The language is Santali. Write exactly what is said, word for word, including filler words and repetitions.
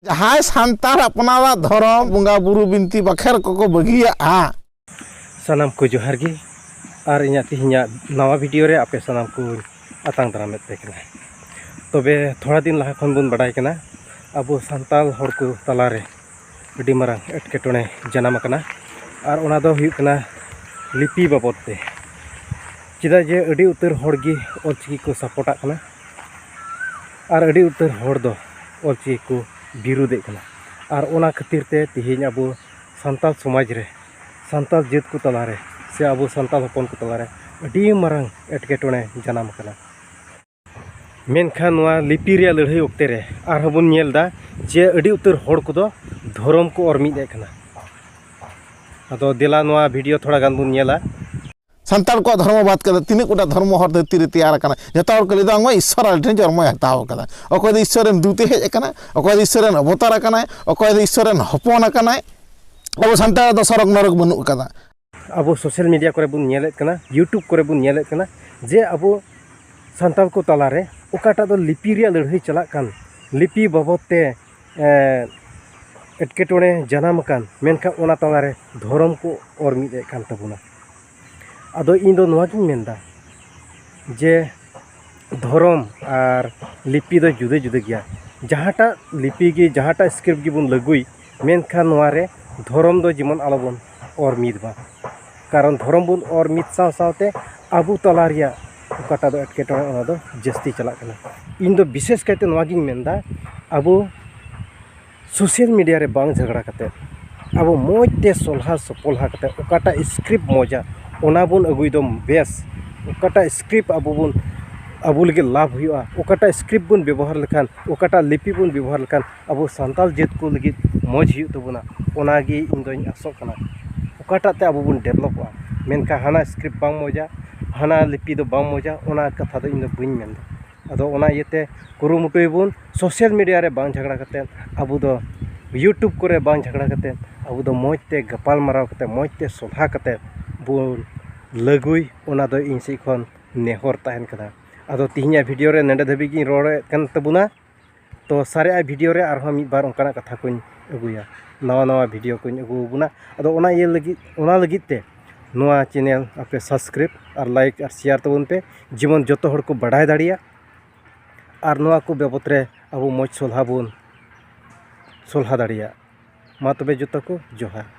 ᱡᱟᱦᱟᱸᱭ ᱥᱟᱱᱛᱟᱲ ᱟᱯᱱᱟᱨᱟᱜ ᱫᱷᱚᱨᱚᱢ, ᱵᱚᱸᱜᱟ ᱵᱩᱨᱩ, ᱵᱤᱱᱛᱤ ᱵᱟᱠᱷᱮᱲ ᱠᱚᱠᱚ ᱵᱟᱹᱜᱤᱭᱟᱜᱼᱟ᱾ ᱥᱟᱱᱟᱢ ᱠᱚ ᱡᱚᱦᱟᱨ ᱜᱮ, ᱟᱨ ᱤᱧᱟᱹᱜ ᱛᱮᱦᱮᱧᱟᱜ ᱱᱟᱣᱟ ᱵᱷᱤᱰᱤᱭᱳ ᱨᱮ ᱟᱯᱮ ᱥᱟᱱᱟᱢ ᱠᱚᱧ ᱟᱛᱟᱝ ᱫᱟᱨᱟᱢᱮᱫ ᱯᱮ ᱠᱟᱱᱟ᱾ ᱛᱚᱵᱮ ᱛᱷᱚᱲᱟ ᱫᱤᱱ ᱞᱟᱦᱟ ᱠᱷᱚᱱ ᱵᱚᱱ ᱵᱟᱰᱟᱭ ᱠᱟᱱᱟ, ᱟᱵᱚ ᱥᱟᱱᱛᱟᱲ ᱦᱚᱲ ᱠᱚ ᱛᱟᱞᱟᱨᱮ ᱟᱹᱰᱤ ᱢᱟᱨᱟᱝ ᱮᱴᱠᱮᱴᱚᱬᱮ ᱡᱟᱱᱟᱢ ᱟᱠᱟᱱᱟ, ᱟᱨ ᱚᱱᱟ ᱫᱚ ᱦᱩᱭᱩᱜ ᱠᱟᱱᱟ ᱞᱤᱯᱤ ᱵᱟᱵᱚᱫ ᱛᱮ᱾ ᱪᱮᱫᱟᱜ ᱡᱮ ᱟᱹᱰᱤ ᱩᱛᱟᱹᱨ ᱦᱚᱲ ᱜᱮ ᱚᱞᱪᱤᱠᱤ ᱠᱚ ᱥᱟᱯᱳᱨᱴᱟᱜ ᱠᱟᱱᱟ, ᱟᱨ ᱟᱹᱰᱤ ᱩᱛᱟᱹᱨ ᱦᱚᱲ ᱫᱚ ᱚᱞᱪᱤᱠᱤ ᱠᱚ ᱵᱤᱨᱩᱫᱮᱫ ᱠᱟᱱᱟ᱾ ᱟᱨ ᱚᱱᱟ ᱠᱷᱟᱹᱛᱤᱨ ᱛᱮ ᱛᱮᱦᱮᱧ ᱟᱵᱚ ᱥᱟᱱᱛᱟᱲ ᱥᱚᱢᱟᱡᱽ ᱨᱮ, ᱥᱟᱱᱛᱟᱲ ᱡᱟᱹᱛ ᱠᱚ ᱛᱟᱞᱟᱨᱮ, ᱥᱮ ᱟᱵᱚ ᱥᱟᱱᱛᱟᱲ ᱦᱚᱯᱚᱱ ᱠᱚ ᱛᱟᱞᱟᱨᱮ ᱟᱹᱰᱤ ᱢᱟᱨᱟᱝ ᱮᱴᱠᱮᱴᱚᱬᱮ ᱡᱟᱱᱟᱢ ᱟᱠᱟᱱᱟ᱾ ᱢᱮᱱᱠᱷᱟᱱ ᱱᱚᱣᱟ ᱞᱤᱯᱤ ᱨᱮᱭᱟᱜ ᱞᱟᱹᱲᱦᱟᱹᱭ ᱚᱠᱛᱮ ᱨᱮ ᱟᱨᱦᱚᱸ ᱵᱚᱱ ᱧᱮᱞ ᱮᱫᱟ ᱡᱮ ᱟᱹᱰᱤ ᱩᱛᱟᱹᱨ ᱦᱚᱲ ᱠᱚᱫᱚ ᱫᱷᱚᱨᱚᱢ ᱠᱚ ᱚᱨ ᱢᱤᱫ ᱮᱫ ᱠᱟᱱᱟ᱾ ᱟᱫᱚ ᱫᱮᱞᱟ ᱱᱚᱣᱟ ᱵᱷᱤᱰᱤᱭᱳ ᱛᱷᱚᱲᱟ ᱜᱟᱱ ᱵᱚᱱ ᱧᱮᱞᱟ᱾ ᱥᱟᱱᱛᱟᱲ ᱠᱚᱣᱟᱜ ᱫᱷᱚᱨᱢᱚ ᱵᱟᱫ ᱠᱟᱛᱮ ᱛᱤᱱᱟᱹᱜ ᱜᱚᱴᱟᱝ ᱫᱷᱚᱨᱢᱚ ᱦᱚᱨ ᱫᱷᱟᱹᱨᱛᱤ ᱨᱮ ᱛᱮᱭᱟᱨ ᱟᱠᱟᱱᱟ? ᱡᱚᱛᱚ ᱦᱚᱲ ᱠᱚ ᱞᱟᱹᱭ ᱮᱫᱟ, ᱵᱟᱝᱢᱟ ᱤᱥᱥᱚᱨ ᱟᱞᱮ ᱴᱷᱮᱱ ᱡᱚᱱᱢᱚᱭ ᱦᱟᱛᱟᱣ ᱟᱠᱟᱫᱟ᱾ ᱚᱠᱚᱭ ᱫᱚ ᱤᱥᱥᱚᱨ ᱨᱮᱱ ᱫᱩᱛᱮ ᱦᱮᱡ ᱟᱠᱟᱱᱟ, ᱚᱠᱚᱭ ᱫᱚ ᱤᱥᱥᱚᱨ ᱨᱮᱱ ᱚᱵᱚᱛᱟᱨ ᱟᱠᱟᱱᱟᱭ, ᱚᱠᱚᱭ ᱫᱚ ᱤᱥᱥᱚᱨ ᱨᱮᱱ ᱦᱚᱯᱚᱱ ᱟᱠᱟᱱᱟᱭ᱾ ᱟᱵᱚ ᱥᱟᱱᱛᱟᱲ ᱫᱚ ᱥᱚᱨᱚᱜᱽ ᱱᱚᱨᱚᱠ ᱵᱟᱹᱱᱩᱜ ᱟᱠᱟᱫᱟ᱾ ᱟᱵᱚ ᱥᱳᱥᱟᱞ ᱢᱤᱰᱤᱭᱟ ᱠᱚᱨᱮ ᱵᱚᱱ ᱧᱮᱞᱮᱫ ᱠᱟᱱᱟ, ᱭᱩᱴᱩᱵᱽ ᱠᱚᱨᱮ ᱵᱚᱱ ᱧᱮᱞᱮᱫ ᱠᱟᱱᱟ ᱡᱮ ᱟᱵᱚ ᱥᱟᱱᱛᱟᱲ ᱠᱚ ᱛᱟᱞᱟᱨᱮ ᱚᱠᱟᱴᱟᱜ ᱫᱚ ᱞᱤᱯᱤ ᱨᱮᱭᱟᱜ ᱞᱟᱹᱲᱦᱟᱹᱭ ᱪᱟᱞᱟᱜ ᱠᱟᱱ, ᱞᱤᱯᱤ ᱵᱟᱵᱚᱫ ᱛᱮ, ᱮ, ᱮᱴᱠᱮᱴᱚᱬᱮ ᱡᱟᱱᱟᱢ ᱟᱠᱟᱱ, ᱢᱮᱱᱠᱷᱟᱱ ᱚᱱᱟ ᱛᱟᱞᱟᱨᱮ ᱫᱷᱚᱨᱚᱢ ᱠᱚ ᱚᱨ ᱢᱤᱫ ᱮᱫ ᱠᱟᱱ ᱛᱟᱵᱚᱱᱟ᱾ ᱟᱫᱚ ᱤᱧ ᱫᱚ ᱱᱚᱣᱟᱜᱤᱧ ᱢᱮᱱᱫᱟ ᱡᱮ ᱫᱷᱚᱨᱚᱢ ᱟᱨ ᱞᱤᱯᱤ ᱫᱚ ᱡᱩᱫᱟᱹ ᱡᱩᱫᱟᱹ ᱜᱮᱭᱟ᱾ ᱡᱟᱦᱟᱸᱴᱟᱜ ᱞᱤᱯᱤ ᱜᱮ, ᱡᱟᱦᱟᱸᱴᱟᱜ ᱥᱠᱨᱤᱯᱴ ᱜᱮᱵᱚᱱ ᱞᱟᱹᱜᱩᱭ, ᱢᱮᱱᱠᱷᱟᱱ ᱱᱚᱣᱟ ᱨᱮ ᱫᱷᱚᱨᱚᱢ ᱫᱚ ᱡᱮᱢᱚᱱ ᱟᱞᱚᱵᱚᱱ ᱚᱨ ᱢᱤᱫ ᱢᱟ᱾ ᱠᱟᱨᱚᱱ ᱫᱷᱚᱨᱚᱢ ᱵᱚᱱ ᱚᱨ ᱢᱤᱫ ᱥᱟᱶ ᱥᱟᱶᱛᱮ ᱟᱵᱚ ᱛᱟᱞᱟ ᱨᱮᱭᱟᱜ ᱚᱠᱟᱴᱟᱜ ᱫᱚ ᱮᱴᱠᱮᱴᱚᱬᱮ, ᱚᱱᱟ ᱫᱚ ᱡᱟᱹᱥᱛᱤ ᱪᱟᱞᱟᱜ ᱠᱟᱱᱟ᱾ ᱤᱧ ᱫᱚ ᱵᱤᱥᱮᱥ ᱠᱟᱭᱛᱮ ᱱᱚᱣᱟᱜᱤᱧ ᱢᱮᱱᱫᱟ, ᱟᱵᱚ ᱥᱳᱥᱟᱞ ᱢᱤᱰᱤᱭᱟ ᱨᱮ ᱵᱟᱝ ᱡᱷᱟᱜᱽᱲᱟ ᱠᱟᱛᱮ, ᱟᱵᱚ ᱢᱚᱡᱽ ᱛᱮ ᱥᱚᱞᱦᱟ ᱥᱚᱯᱚᱞᱦᱟ ᱠᱟᱛᱮ, ᱚᱠᱟᱴᱟᱜ ᱥᱠᱨᱤᱯᱴ ᱢᱚᱡᱟ, ᱚᱱᱟ ᱵᱚᱱ ᱟᱹᱜᱩᱭ ᱫᱚ ᱵᱮᱥ᱾ ᱚᱠᱟᱴᱟᱜ ᱥᱠᱨᱤᱯᱴ ᱟᱵᱚ ᱵᱚᱱ, ᱟᱵᱚ ᱞᱟᱹᱜᱤᱫ ᱞᱟᱵᱷ ᱦᱩᱭᱩᱜᱼᱟ, ᱚᱠᱟᱴᱟᱜ ᱥᱠᱨᱤᱯᱴ ᱵᱚᱱ ᱵᱮᱵᱚᱦᱟᱨ ᱞᱮᱠᱷᱟᱱ, ᱚᱠᱟᱴᱟᱜ ᱞᱤᱯᱤ ᱵᱚᱱ ᱵᱮᱵᱚᱦᱟᱨ ᱞᱮᱠᱷᱟᱱ ᱟᱵᱚ ᱥᱟᱱᱛᱟᱲ ᱡᱟᱹᱛ ᱠᱚ ᱞᱟᱹᱜᱤᱫ ᱢᱚᱡᱽ ᱦᱩᱭᱩᱜ ᱛᱟᱵᱚᱱᱟ, ᱚᱱᱟᱜᱮ ᱤᱧ ᱫᱚᱧ ᱟᱥᱚᱜ ᱠᱟᱱᱟ᱾ ᱚᱠᱟᱴᱟᱜ ᱛᱮ ᱟᱵᱚ ᱵᱚᱱ ᱰᱮᱵᱷᱞᱚᱯᱚᱜᱼᱟ, ᱢᱮᱱᱠᱷᱟᱱ ᱦᱟᱱᱟ ᱥᱠᱨᱤᱯᱴ ᱵᱟᱝ ᱢᱚᱡᱟ, ᱦᱟᱱᱟ ᱞᱤᱯᱤ ᱫᱚ ᱵᱟᱝ ᱢᱚᱡᱟ, ᱚᱱᱟ ᱠᱟᱛᱷᱟ ᱫᱚ ᱤᱧ ᱫᱚ ᱵᱟᱹᱧ ᱢᱮᱱᱫᱟ᱾ ᱟᱫᱚ ᱚᱱᱟ ᱤᱭᱟᱹᱛᱮ ᱠᱩᱨᱩᱢᱩᱴᱩᱭ ᱵᱚᱱ, ᱥᱳᱥᱟᱞ ᱢᱤᱰᱤᱭᱟ ᱨᱮ ᱵᱟᱝ ᱡᱷᱟᱜᱽᱲᱟ ᱠᱟᱛᱮᱫ, ᱟᱵᱚ ᱫᱚ ᱭᱩᱴᱩᱵᱽ ᱠᱚᱨᱮ ᱵᱟᱝ ᱡᱷᱟᱜᱽᱲᱟ ᱠᱟᱛᱮᱫ, ᱟᱵᱚ ᱫᱚ ᱢᱚᱡᱽ ᱛᱮ ᱜᱟᱯᱟᱞ ᱢᱟᱨᱟᱣ ᱠᱟᱛᱮᱫ, ᱢᱚᱡᱽ ᱛᱮ ᱥᱚᱞᱦᱟ ᱠᱟᱛᱮᱫ ᱵᱚᱱ ᱞᱟᱹᱜᱩᱭ, ᱚᱱᱟ ᱫᱚ ᱤᱧ ᱥᱮᱫ ᱠᱷᱚᱱ ᱱᱮᱦᱚᱨ ᱛᱟᱦᱮᱱ ᱠᱟᱱᱟ᱾ ᱟᱫᱚ ᱛᱤᱦᱤᱧᱟᱜ ᱵᱷᱤᱰᱤᱭᱳ ᱨᱮ ᱱᱚᱰᱮ ᱫᱷᱟᱹᱵᱤᱡ ᱜᱤᱧ ᱨᱚᱲᱮᱫ ᱠᱟᱱ ᱛᱟᱵᱚᱱᱟ᱾ ᱛᱚ ᱥᱟᱨᱮᱡᱟᱜ ᱵᱷᱤᱰᱤᱭᱳ ᱨᱮ ᱟᱨᱦᱚᱸ ᱢᱤᱫ ᱵᱟᱨ ᱚᱱᱠᱟᱱᱟᱜ ᱠᱟᱛᱷᱟ ᱠᱚᱧ ᱟᱹᱜᱩᱭᱟ, ᱱᱟᱣᱟ ᱱᱟᱣᱟ ᱵᱷᱤᱰᱤᱭᱳ ᱠᱚᱧ ᱟᱹᱜᱩ ᱟᱵᱚᱱᱟ᱾ ᱟᱫᱚ ᱚᱱᱟ ᱤᱭᱟᱹ ᱞᱟᱹᱜᱤᱫ, ᱚᱱᱟ ᱞᱟᱹᱜᱤᱫ ᱛᱮ ᱱᱚᱣᱟ ᱪᱮᱱᱮᱞ ᱟᱯᱮ ᱥᱟᱵᱥᱠᱨᱟᱭᱤᱵᱽ ᱟᱨ ᱞᱟᱭᱤᱠ ᱟᱨ ᱥᱮᱭᱟᱨ ᱛᱟᱵᱚᱱ ᱯᱮ, ᱡᱮᱢᱚᱱ ᱡᱚᱛᱚ ᱦᱚᱲ ᱠᱚ ᱵᱟᱰᱟᱭ ᱫᱟᱲᱮᱭᱟᱜ ᱟᱨ ᱱᱚᱣᱟ ᱠᱚ ᱵᱟᱵᱚᱛ ᱨᱮ ᱟᱵᱚ ᱢᱚᱡᱽ ᱥᱚᱞᱦᱟ ᱵᱚᱱ ᱥᱚᱞᱦᱟ ᱫᱟᱲᱮᱭᱟᱜ᱾ ᱢᱟ ᱛᱚᱵᱮ ᱡᱚᱛᱚ ᱠᱚ ᱡᱚᱦᱟᱨ᱾